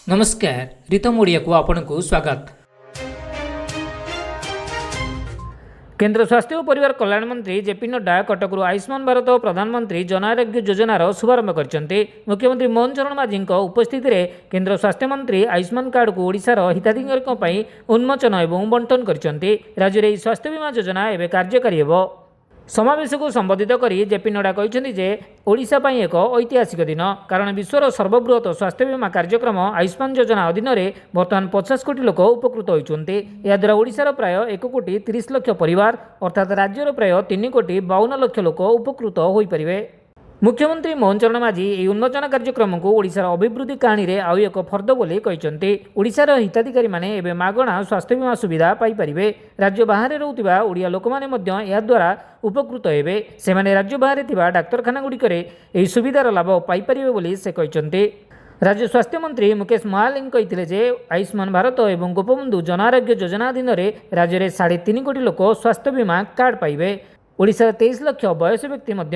ନମସ୍କାର, ରିତମ ଓଡ଼ିଆକୁ ଆପଣଙ୍କୁ ସ୍ୱାଗତ। କେନ୍ଦ୍ର ସ୍ୱାସ୍ଥ୍ୟ ଓ ପରିବାର କଲ୍ୟାଣ ମନ୍ତ୍ରୀ ଜେପି ନଡ୍ଡା କଟକରୁ ଆୟୁଷ୍ମାନ ଭାରତ ଓ ପ୍ରଧାନମନ୍ତ୍ରୀ ଜନ ଆରୋଗ୍ୟ ଯୋଜନାର ଶୁଭାରମ୍ଭ କରିଛନ୍ତି। ମୁଖ୍ୟମନ୍ତ୍ରୀ ମୋହନ ଚରଣ ମାଝୀଙ୍କ ଉପସ୍ଥିତିରେ କେନ୍ଦ୍ର ସ୍ୱାସ୍ଥ୍ୟମନ୍ତ୍ରୀ ଆୟୁଷ୍ମାନ କାର୍ଡକୁ ଓଡ଼ିଶାର ହିତାଧିକାରୀଙ୍କ ପାଇଁ ଉନ୍ମୋଚନ ଏବଂ ବଣ୍ଟନ କରିଛନ୍ତି। ରାଜ୍ୟରେ ଏହି ସ୍ୱାସ୍ଥ୍ୟ ବୀମା ଯୋଜନା ଏବେ କାର୍ଯ୍ୟକାରୀ ହେବ। ସମାବେଶକୁ ସମ୍ବୋଧିତ କରି ଜେପି ନଡ୍ଡା କହିଛନ୍ତି ଯେ ଓଡ଼ିଶା ପାଇଁ ଏକ ଐତିହାସିକ ଦିନ, କାରଣ ବିଶ୍ୱର ସର୍ବବୃହତ ସ୍ୱାସ୍ଥ୍ୟ ବୀମା କାର୍ଯ୍ୟକ୍ରମ ଆୟୁଷ୍ମାନ ଯୋଜନା ଅଧୀନରେ ବର୍ତ୍ତମାନ 50 କୋଟି ଲୋକ ଉପକୃତ ହୋଇଛନ୍ତି। ଏହାଦ୍ୱାରା ଓଡ଼ିଶାର ପ୍ରାୟ 1 କୋଟି 30 ଲକ୍ଷ ପରିବାର, ଅର୍ଥାତ୍ ରାଜ୍ୟର ପ୍ରାୟ 3 କୋଟି 52 ଲକ୍ଷ ଲୋକ ଉପକୃତ ହୋଇପାରିବେ। ମୁଖ୍ୟମନ୍ତ୍ରୀ ମୋହନ ଚରଣ ମାଝୀ ଏହି ଉନ୍ମୋଚନ କାର୍ଯ୍ୟକ୍ରମକୁ ଓଡ଼ିଶାର ଅଭିବୃଦ୍ଧି କାହାଣୀରେ ଆଉ ଏକ ଫର୍ଦ୍ଦ ବୋଲି କହିଛନ୍ତି। ଓଡ଼ିଶାର ହିତାଧିକାରୀମାନେ ଏବେ ମାଗଣା ସ୍ୱାସ୍ଥ୍ୟ ବୀମା ସୁବିଧା ପାଇପାରିବେ। ରାଜ୍ୟ ବାହାରେ ରହୁଥିବା ଓଡ଼ିଆ ଲୋକମାନେ ମଧ୍ୟ ଏହାଦ୍ୱାରା ଉପକୃତ ହେବେ। ସେମାନେ ରାଜ୍ୟ ବାହାରେ ଥିବା ଡାକ୍ତରଖାନାଗୁଡ଼ିକରେ ଏହି ସୁବିଧାର ଲାଭ ପାଇପାରିବେ ବୋଲି ସେ କହିଛନ୍ତି। ରାଜ୍ୟ ସ୍ୱାସ୍ଥ୍ୟମନ୍ତ୍ରୀ ମୁକେଶ ମହାଲିଙ୍ଗ କହିଥିଲେ ଯେ ଆୟୁଷ୍ମାନ ଭାରତ ଏବଂ ଗୋପବନ୍ଧୁ ଜନ ଆରୋଗ୍ୟ ଯୋଜନା ଅଧୀନରେ ରାଜ୍ୟରେ 3.5 କୋଟି ଲୋକ ସ୍ୱାସ୍ଥ୍ୟ ବୀମା କାର୍ଡ ପାଇବେ। ଓଡ଼ିଶାର 23 ଲକ୍ଷ ବୟସ ବ୍ୟକ୍ତି ମଧ୍ୟ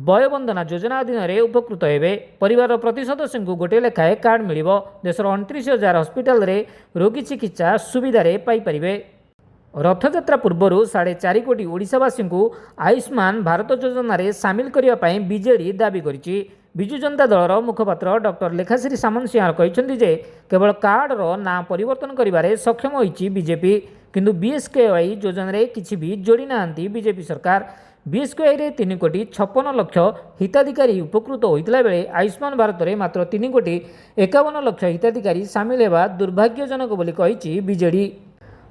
ବୟବନ୍ଦନା ଯୋଜନା ଅଧୀନରେ ଉପକୃତ ହେବେ। ପରିବାରର ପ୍ରତି ସଦସ୍ୟଙ୍କୁ ଗୋଟିଏ ଲେଖାଏଁ କାର୍ଡ ମିଳିବ। ଦେଶର 29,000 ହସ୍ପିଟାଲରେ ରୋଗୀ ଚିକିତ୍ସା ସୁବିଧାରେ ପାଇପାରିବେ। ରଥଯାତ୍ରା ପୂର୍ବରୁ 4.5 କୋଟି ଓଡ଼ିଶାବାସୀଙ୍କୁ ଆୟୁଷ୍ମାନ ଭାରତ ଯୋଜନାରେ ସାମିଲ କରିବା ପାଇଁ ବିଜେଡି ଦାବି କରିଛି। ବିଜୁ ଜନତା ଦଳର ମୁଖପାତ୍ର ଡକ୍ଟର ଲେଖାଶ୍ରୀ ସାମନ୍ତସିଂହାର କହିଛନ୍ତି ଯେ କେବଳ କାର୍ଡର ନାଁ ପରିବର୍ତ୍ତନ କରିବାରେ ସକ୍ଷମ ହୋଇଛି ବିଜେପି, କିନ୍ତୁ ବିଏସ୍କେୱାଇ ଯୋଜନାରେ କିଛି ବି ଯୋଡ଼ି ନାହାନ୍ତି ବିଜେପି ସରକାର। ବିଏସ୍କେୱାଇରେ 3 କୋଟି 56 ଲକ୍ଷ ହିତାଧିକାରୀ ଉପକୃତ ହୋଇଥିଲା ବେଳେ ଆୟୁଷ୍ମାନ ଭାରତରେ ମାତ୍ର 3 କୋଟି 51 ଲକ୍ଷ ହିତାଧିକାରୀ ସାମିଲ ହେବା ଦୁର୍ଭାଗ୍ୟଜନକ ବୋଲି କହିଛି ବିଜେଡି।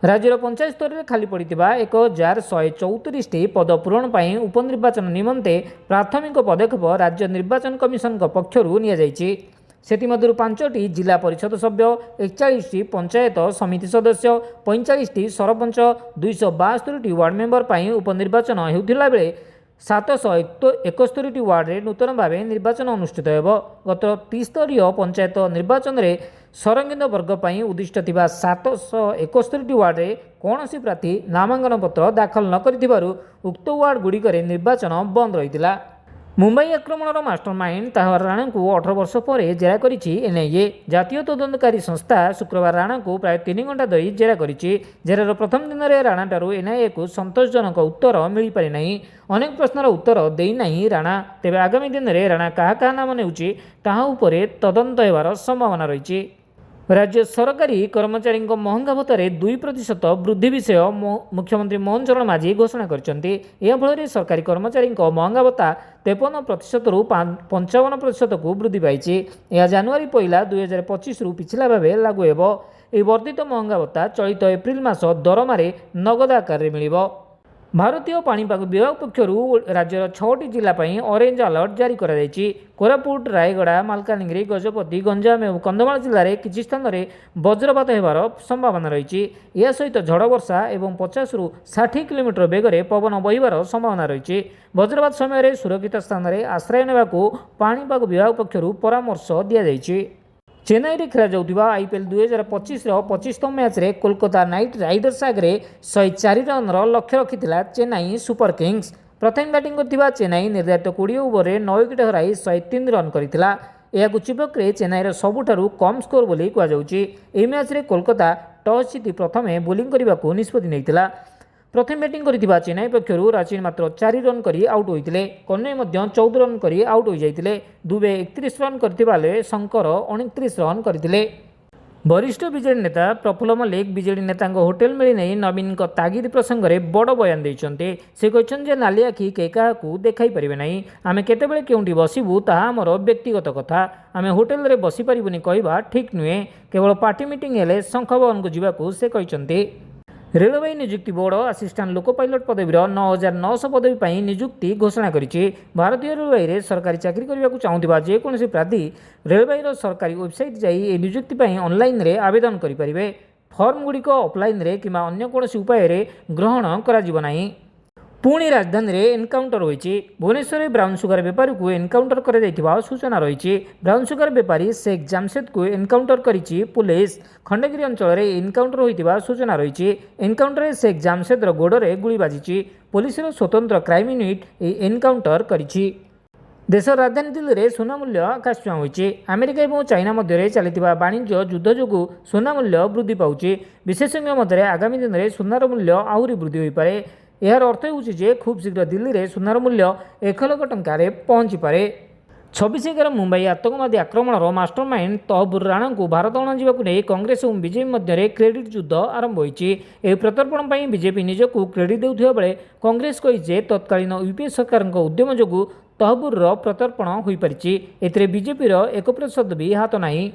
ରାଜ୍ୟର ପଞ୍ଚାୟତ ସ୍ତରରେ ଖାଲି ପଡ଼ିଥିବା 1174ଟି ପଦ ପୂରଣ ପାଇଁ ଉପନିର୍ବାଚନ ନିମନ୍ତେ ପ୍ରାଥମିକ ପଦକ୍ଷେପ ରାଜ୍ୟ ନିର୍ବାଚନ କମିଶନଙ୍କ ପକ୍ଷରୁ ନିଆଯାଇଛି। ସେଥିମଧ୍ୟରୁ ପାଞ୍ଚଟି ଜିଲ୍ଲା ପରିଷଦ ସଭ୍ୟ, 41ଟି ପଞ୍ଚାୟତ ସମିତି ସଦସ୍ୟ, 45ଟି ସରପଞ୍ଚ, 272ଟି ୱାର୍ଡ ମେମ୍ବର ପାଇଁ ଉପନିର୍ବାଚନ ହେଉଥିଲା ବେଳେ 771ଟି ୱାର୍ଡରେ ନୂତନ ଭାବେ ନିର୍ବାଚନ ଅନୁଷ୍ଠିତ ହେବ। ଗତ ତ୍ରିସ୍ତରୀୟ ପଞ୍ଚାୟତ ନିର୍ବାଚନରେ ସଂରକ୍ଷିତ ବର୍ଗ ପାଇଁ ଉଦ୍ଦିଷ୍ଟ ଥିବା 771ଟି ୱାର୍ଡରେ କୌଣସି ପ୍ରାର୍ଥୀ ନାମାଙ୍କନ ପତ୍ର ଦାଖଲ ନ କରିଥିବାରୁ ଉକ୍ତ ୱାର୍ଡ ଗୁଡ଼ିକରେ ନିର୍ବାଚନ ବନ୍ଦ ରହିଥିଲା। ମୁମ୍ବାଇ ଆକ୍ରମଣର ମାଷ୍ଟରମାଇଣ୍ଡ ତାହାଉର ରାଣାକୁ 18 ବର୍ଷ ପରେ ଜେରା କରିଛି ଏନ୍ଆଇଏ। ଜାତୀୟ ତଦନ୍ତକାରୀ ସଂସ୍ଥା ଶୁକ୍ରବାର ରାଣାକୁ ପ୍ରାୟ 3 ଘଣ୍ଟା ଧରି ଜେରା କରିଛି। ଜେରାର ପ୍ରଥମ ଦିନରେ ରାଣାଠାରୁ ଏନ୍ଆଇଏକୁ ସନ୍ତୋଷଜନକ ଉତ୍ତର ମିଳିପାରିନାହିଁ। ଅନେକ ପ୍ରଶ୍ନର ଉତ୍ତର ଦେଇନାହିଁ ରାଣା। ତେବେ ଆଗାମୀ ଦିନରେ ରାଣା କାହା କାହା ନାମ ନେଉଛି, ତାହା ଉପରେ ତଦନ୍ତ ହେବାର ସମ୍ଭାବନା ରହିଛି। ରାଜ୍ୟ ସରକାରୀ କର୍ମଚାରୀଙ୍କ ମହଙ୍ଗା ଭତ୍ତାରେ 2% ବୃଦ୍ଧି ବିଷୟ ମୁଖ୍ୟମନ୍ତ୍ରୀ ମୋହନ ଚରଣ ମାଝୀ ଘୋଷଣା କରିଛନ୍ତି। ଏହାଫଳରେ ସରକାରୀ କର୍ମଚାରୀଙ୍କ ମହଙ୍ଗା ଭତ୍ତା 53 ପ୍ରତିଶତରୁ 55 ପ୍ରତିଶତକୁ ବୃଦ୍ଧି ପାଇଛି। ଏହା ଜାନୁଆରୀ 1 2025ରୁ ପିଛିଲା ଭାବେ ଲାଗୁ ହେବ। ଏହି ବର୍ଦ୍ଧିତ ମହଙ୍ଗା ଭତ୍ତା ଚଳିତ ଏପ୍ରିଲ ମାସ ଦରମାରେ ନଗଦ ଆକାରରେ ମିଳିବ। ଭାରତୀୟ ପାଣିପାଗ ବିଭାଗ ପକ୍ଷରୁ ରାଜ୍ୟର ଛଅଟି ଜିଲ୍ଲା ପାଇଁ ଅରେଞ୍ଜ ଆଲର୍ଟ ଜାରି କରାଯାଇଛି। କୋରାପୁଟ, ରାୟଗଡ଼ା, ମାଲକାନଗିରି, ଗଜପତି, ଗଞ୍ଜାମ ଏବଂ କନ୍ଧମାଳ ଜିଲ୍ଲାରେ କିଛି ସ୍ଥାନରେ ବଜ୍ରପାତ ହେବାର ସମ୍ଭାବନା ରହିଛି। ଏହା ସହିତ ଝଡ଼ ବର୍ଷା ଏବଂ 50ରୁ 60 କିଲୋମିଟର ବେଗରେ ପବନ ବହିବାର ସମ୍ଭାବନା ରହିଛି। ବଜ୍ରପାତ ସମୟରେ ସୁରକ୍ଷିତ ସ୍ଥାନରେ ଆଶ୍ରୟ ନେବାକୁ ପାଣିପାଗ ବିଭାଗ ପକ୍ଷରୁ ପରାମର୍ଶ ଦିଆଯାଇଛି। ଚେନ୍ନାଇରେ ଖେଳାଯାଉଥିବା ଆଇପିଏଲ୍ 2025ର 25ତମ ମ୍ୟାଚ୍ରେ କୋଲକାତା ନାଇଟ୍ ରାଇଡର୍ସ ଆଗରେ 104 ରନ୍ର ଲକ୍ଷ୍ୟ ରଖିଥିଲା ଚେନ୍ନାଇ ସୁପର କିଙ୍ଗସ୍। ପ୍ରଥମେ ବ୍ୟାଟିଂ କରିଥିବା ଚେନ୍ନାଇ ନିର୍ଦ୍ଧାରିତ 20 ଓଭରରେ 9 ୱିକେଟ୍ ହରାଇ 103 ରନ୍ କରିଥିଲା। ଏହାକୁ ଚିପକରେ ଚେନ୍ନାଇର ସବୁଠାରୁ କମ୍ ସ୍କୋର ବୋଲି କୁହାଯାଉଛି। ଏହି ମ୍ୟାଚ୍ରେ କୋଲକାତା ଟସ୍ ଜିତି ପ୍ରଥମେ ବୋଲିଂ କରିବାକୁ ନିଷ୍ପତ୍ତି ନେଇଥିଲା। ପ୍ରଥମେ ବ୍ୟାଟିଂ କରିଥିବା ଚେନ୍ନାଇ ପକ୍ଷରୁ ରାଚିନ ମାତ୍ର 4 ରନ୍ କରି ଆଉଟ୍ ହୋଇଥିଲେ। କନ୍ୱେ ମଧ୍ୟ 14 ରନ୍ କରି ଆଉଟ୍ ହୋଇଯାଇଥିଲେ। ଦୁବେ 31 ରନ୍ କରିଥିବା ବେଳେ ଶଙ୍କର 29 ରନ୍ କରିଥିଲେ। ବରିଷ୍ଠ ବିଜେଡି ନେତା ପ୍ରଫୁଲ୍ଲ ମଲ୍ଲିକ ବିଜେଡି ନେତାଙ୍କ ହୋଟେଲ ମିଳିନେଇ ନବୀନଙ୍କ ତାଗିଦ ପ୍ରସଙ୍ଗରେ ବଡ଼ ବୟାନ ଦେଇଛନ୍ତି। ସେ କହିଛନ୍ତି ଯେ ନାଲି ଆଖି କେହି କାହାକୁ ଦେଖାଇ ପାରିବେ ନାହିଁ। ଆମେ କେତେବେଳେ କେଉଁଠି ବସିବୁ, ତାହା ଆମର ବ୍ୟକ୍ତିଗତ କଥା। ଆମେ ହୋଟେଲରେ ବସିପାରିବୁନି କହିବା ଠିକ୍ ନୁହେଁ। କେବଳ ପାର୍ଟି ମିଟିଂ ହେଲେ ଶଙ୍ଖ ଭବନକୁ ଯିବାକୁ ସେ କହିଛନ୍ତି। ରେଳବାଇ ନିଯୁକ୍ତି ବୋର୍ଡ ଆସିଷ୍ଟାଣ୍ଟ ଲୋକୋ ପାଇଲଟ ପଦବୀର 9900 ପଦବୀ ପାଇଁ ନିଯୁକ୍ତି ଘୋଷଣା କରିଛି। ଭାରତୀୟ ରେଳବାଇରେ ସରକାରୀ ଚାକିରି କରିବାକୁ ଚାହୁଁଥିବା ଯେକୌଣସି ପ୍ରାର୍ଥୀ ରେଳବାଇର ସରକାରୀ ୱେବସାଇଟ୍ ଯାଇ ଏହି ନିଯୁକ୍ତି ପାଇଁ ଅନଲାଇନରେ ଆବେଦନ କରିପାରିବେ। ଫର୍ମଗୁଡ଼ିକ ଅଫଲାଇନରେ କିମ୍ବା ଅନ୍ୟ କୌଣସି ଉପାୟରେ ଗ୍ରହଣ କରାଯିବ ନାହିଁ। ପୁଣି ରାଜଧାନୀରେ ଏନକାଉଣ୍ଟର ହୋଇଛି। ଭୁବନେଶ୍ୱରରେ ବ୍ରାଉନସୁଗାର ବେପାରୀକୁ ଏନକାଉଣ୍ଟର କରାଯାଇଥିବା ସୂଚନା ରହିଛି। ବ୍ରାଉନସୁଗାର ବେପାରୀ ଶେଖ୍ ଜାମସେଦକୁ ଏନକାଉଣ୍ଟର କରିଛି ପୁଲିସ। ଖଣ୍ଡଗିରି ଅଞ୍ଚଳରେ ଏନକାଉଣ୍ଟର ହୋଇଥିବା ସୂଚନା ରହିଛି। ଏନକାଉଣ୍ଟରରେ ଶେଖ୍ ଜାମସେଦର ଗୋଡ଼ରେ ଗୁଳି ବାଜିଛି। ପୋଲିସର ସ୍ୱତନ୍ତ୍ର କ୍ରାଇମ୍ ୟୁନିଟ୍ ଏହି ଏନକାଉଣ୍ଟର କରିଛି। ଦେଶର ରାଜଧାନୀ ଦିଲ୍ଲୀରେ ସୁନା ମୂଲ୍ୟ ଆକାଶଛୁଆଁ ହୋଇଛି। ଆମେରିକା ଏବଂ ଚାଇନା ମଧ୍ୟରେ ଚାଲିଥିବା ବାଣିଜ୍ୟ ଯୁଦ୍ଧ ଯୋଗୁଁ ସୁନା ମୂଲ୍ୟ ବୃଦ୍ଧି ପାଉଛି। ବିଶେଷଜ୍ଞ ମତରେ ଆଗାମୀ ଦିନରେ ସୁନାର ମୂଲ୍ୟ ଆହୁରି ବୃଦ୍ଧି ହୋଇପାରେ। ଏହାର ଅର୍ଥ ହେଉଛି ଯେ ଖୁବ୍ ଶୀଘ୍ର ଦିଲ୍ଲୀରେ ସୁନାର ମୂଲ୍ୟ 1 ଲକ୍ଷ ଟଙ୍କାରେ ପହଞ୍ଚିପାରେ। 26/11 ମୁମ୍ବାଇ ଆତଙ୍କବାଦୀ ଆକ୍ରମଣର ମାଷ୍ଟରମାଇଣ୍ଡ ତହବୁର ରାଣାକୁ ଭାରତ ଅଣାଯିବାକୁ ନେଇ କଂଗ୍ରେସ ଏବଂ ବିଜେପି ମଧ୍ୟରେ କ୍ରେଡିଟ୍ ଯୁଦ୍ଧ ଆରମ୍ଭ ହୋଇଛି। ଏହି ପ୍ରତ୍ୟର୍ପଣ ପାଇଁ ବିଜେପି ନିଜକୁ କ୍ରେଡିଟ୍ ଦେଉଥିବା ବେଳେ କଂଗ୍ରେସ କହିଛି ଯେ ତତ୍କାଳୀନ ୟୁପିଏ ସରକାରଙ୍କ ଉଦ୍ୟମ ଯୋଗୁଁ ତହବୁରର ପ୍ରତ୍ୟର୍ପଣ ହୋଇପାରିଛି। ଏଥିରେ ବିଜେପିର 1% ବି ହାତ ନାହିଁ।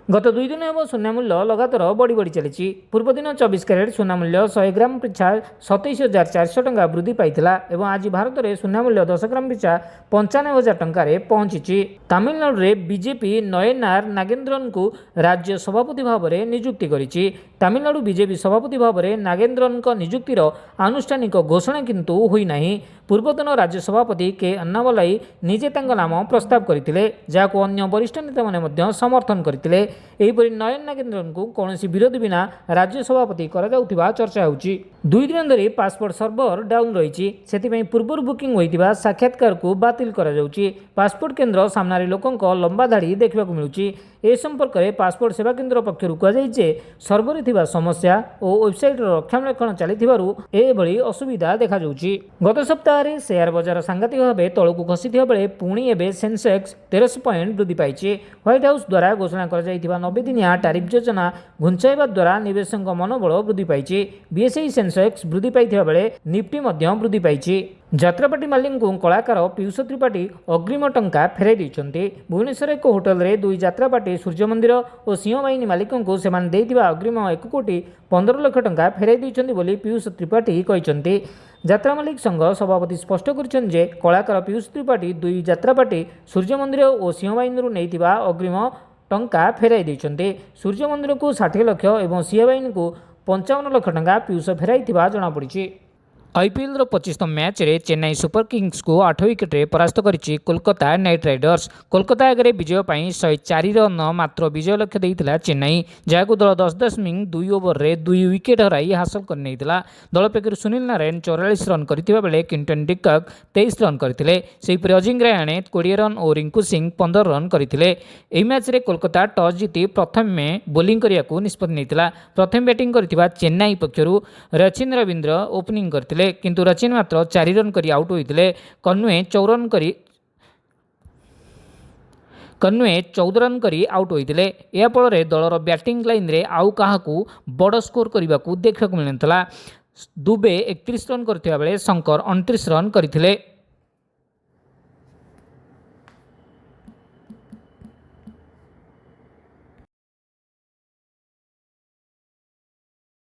ଗତ 2 ଦିନ ହେବ ସୁନା ମୂଲ୍ୟ ଲଗାତାର ବଢ଼ି ବଢ଼ି ଚାଲିଛି। ପୂର୍ବଦିନ 24 କ୍ୟାରେଟ୍ ସୁନା ମୂଲ୍ୟ 100 ଗ୍ରାମ ପିଛା 27,400 ଟଙ୍କା ବୃଦ୍ଧି ପାଇଥିଲା ଏବଂ ଆଜି ଭାରତରେ ସୁନା ମୂଲ୍ୟ 10 ଗ୍ରାମ ପିଛା 95,000 ଟଙ୍କାରେ ପହଞ୍ଚିଛି। ତାମିଲନାଡୁରେ ବିଜେପି ନୟନାର ନାଗେନ୍ଦ୍ରନଙ୍କୁ ରାଜ୍ୟ ସଭାପତି ଭାବରେ ନିଯୁକ୍ତି କରିଛି। ତାମିଲନାଡୁ ବିଜେପି ସଭାପତି ଭାବରେ ନାଗେନ୍ଦ୍ରନଙ୍କ ନିଯୁକ୍ତିର ଆନୁଷ୍ଠାନିକ ଘୋଷଣା କିନ୍ତୁ ହୋଇନାହିଁ। ପୂର୍ବତନ ରାଜ୍ୟ ସଭାପତି କେ ଅନ୍ନାମଲାଇ ନିଜେ ତାଙ୍କ ନାମ ପ୍ରସ୍ତାବ କରିଥିଲେ, ଯାହାକୁ ଅନ୍ୟ ବରିଷ୍ଠ ନେତାମାନେ ମଧ୍ୟ ସମର୍ଥନ କରିଥିଲେ। ଏହିପରି ନୟନ ନାଗେନ୍ଦ୍ରନଙ୍କୁ କୌଣସି ବିରୋଧ ବିନା ରାଜ୍ୟ ସଭାପତି କରାଯାଉଥିବା ଚର୍ଚ୍ଚା ହେଉଛି। 2 ଦିନ ଧରି ପାସପୋର୍ଟ ସର୍ଭର ଡାଉନ୍ ରହିଛି। ସେଥିପାଇଁ ପୂର୍ବରୁ ବୁକିଂ ହୋଇଥିବା ସାକ୍ଷାତକାରକୁ ବାତିଲ କରାଯାଉଛି। ପାସପୋର୍ଟ କେନ୍ଦ୍ର ସାମ୍ନାରେ ଲୋକଙ୍କ ଲମ୍ବା ଧାଡ଼ି ଦେଖିବାକୁ ମିଳୁଛି। ଏ ସମ୍ପର୍କରେ ପାସପୋର୍ଟ ସେବା କେନ୍ଦ୍ର ପକ୍ଷରୁ କୁହାଯାଇଛି ଯେ ସର୍ଭରରେ ଥିବା ସମସ୍ୟା ଓ ୱେବସାଇଟ୍ର ରକ୍ଷଣାବେକ୍ଷଣ ଚାଲିଥିବାରୁ ଏଭଳି ଅସୁବିଧା ଦେଖାଯାଉଛି। ଗତ ସପ୍ତାହରେ ସେୟାର ବଜାର ସାଂଘାତିକ ଭାବେ ତଳକୁ ଖସିଥିବା ବେଳେ ପୁଣି ଏବେ ସେନ୍ସେକ୍ସ 1300 ପଏଣ୍ଟ ବୃଦ୍ଧି ପାଇଛି। ହ୍ୱାଇଟ୍ ହାଉସ୍ ଦ୍ୱାରା ଘୋଷଣା କରାଯାଇଥିବା 90 ଦିନିଆ ଟାରିଫ୍ ଯୋଜନା ଘୁଞ୍ଚାଇବା ଦ୍ୱାରା ନିବେଶକଙ୍କ ମନୋବଳ ବୃଦ୍ଧି ପାଇଛି। ବିଏସ୍ଇ ସେନ୍ସେକ୍ସ ବୃଦ୍ଧି ପାଇଥିବା ବେଳେ ନିଫ୍ଟି ମଧ୍ୟ ବୃଦ୍ଧି ପାଇଛି। ଯାତ୍ରାପାର୍ଟି ମାଲିକଙ୍କୁ କଳାକାର ପୀୟୁଷ ତ୍ରିପାଠୀ ଅଗ୍ରିମ ଟଙ୍କା ଫେରାଇ ଦେଇଛନ୍ତି। ଭୁବନେଶ୍ୱର ଏକ ହୋଟେଲରେ ଦୁଇ ଯାତ୍ରାପାର୍ଟି ସୂର୍ଯ୍ୟମନ୍ଦିର ଓ ସିଂହବାହିନୀ ମାଲିକଙ୍କୁ ସେମାନେ ଦେଇଥିବା ଅଗ୍ରିମ 1 କୋଟି 15 ଲକ୍ଷ ଟଙ୍କା ଫେରାଇ ଦେଇଛନ୍ତି ବୋଲି ପୀୟୁଷ ତ୍ରିପାଠୀ କହିଛନ୍ତି। ଯାତ୍ରା ମାଲିକ ସଂଘ ସଭାପତି ସ୍ପଷ୍ଟ କରିଛନ୍ତି ଯେ କଳାକାର ପୀୟୁଷ ତ୍ରିପାଠୀ ଦୁଇ ଯାତ୍ରାପାର୍ଟି ସୂର୍ଯ୍ୟମନ୍ଦିର ଓ ସିଂହବାହିନୀରୁ ନେଇଥିବା ଅଗ୍ରିମ ଟଙ୍କା ଫେରାଇ ଦେଇଛନ୍ତି। ସୂର୍ଯ୍ୟମନ୍ଦିରକୁ 60 ଲକ୍ଷ ଏବଂ ସିଂହବାହିନୀକୁ 55 ଲକ୍ଷ ଟଙ୍କା ପୀୟୁଷ ଫେରାଇଥିବା ଜଣାପଡ଼ିଛି। ଆଇପିଏଲ୍ର 25ତମ ମ୍ୟାଚ୍ରେ ଚେନ୍ନାଇ ସୁପର କିଙ୍ଗସକୁ 8 ୱିକେଟ୍ରେ ପରାସ୍ତ କରିଛି କୋଲକାତା ନାଇଟ୍ ରାଇଡର୍ସ। କୋଲକାତା ଆଗରେ ବିଜୟ ପାଇଁ 104 ରନ୍ ମାତ୍ର ବିଜୟ ଲକ୍ଷ୍ୟ ଦେଇଥିଲା ଚେନ୍ନାଇ, ଯାହାକୁ ଦଳ 10.2 ଓଭରରେ 2 ୱିକେଟ୍ ହରାଇ ହାସଲ କରିନେଇଥିଲା। ଦଳ ପକ୍ଷରୁ ସୁନୀଲ ନାରାୟଣ 44 ରନ୍ କରିଥିବା ବେଳେ କ୍ୱିଣ୍ଟନ୍ ଡିକକ୍ 23 ରନ୍ କରିଥିଲେ। ସେହିପରି ଅଜିଙ୍କ୍ୟ ରାହାଣେ 20 ରନ୍ ଓ ରିଙ୍କୁ ସିଂ 15 ରନ୍ କରିଥିଲେ। ଏହି ମ୍ୟାଚ୍ରେ କୋଲକାତା ଟସ୍ ଜିତି ପ୍ରଥମେ ବୋଲିଂ କରିବାକୁ ନିଷ୍ପତ୍ତି ନେଇଥିଲା। ପ୍ରଥମେ ବ୍ୟାଟିଂ କରିଥିବା ଚେନ୍ନାଇ ପକ୍ଷରୁ ରଚିନ ରବୀନ୍ଦ୍ର ଓପନିଂ କରିଥିଲେ, କିନ୍ତୁ ରଚିନ ମାତ୍ର 4 ରନ୍ କରି ଆଉଟ୍ ହୋଇଥିଲେ। କନ୍ୱେ 14 ରନ୍ କରି ଆଉଟ୍ ହୋଇଥିଲେ। ଏହାଫଳରେ ଦଳର ବ୍ୟାଟିଂ ଲାଇନ୍ରେ ଆଉ କାହାକୁ ବଡ଼ ସ୍କୋର କରିବାକୁ ଦେଖିବାକୁ ମିଳିନଥିଲା। ଦୁବେ 31 ରନ୍ କରିଥିବା ବେଳେ ଶଙ୍କର 29 ରନ୍ କରିଥିଲେ।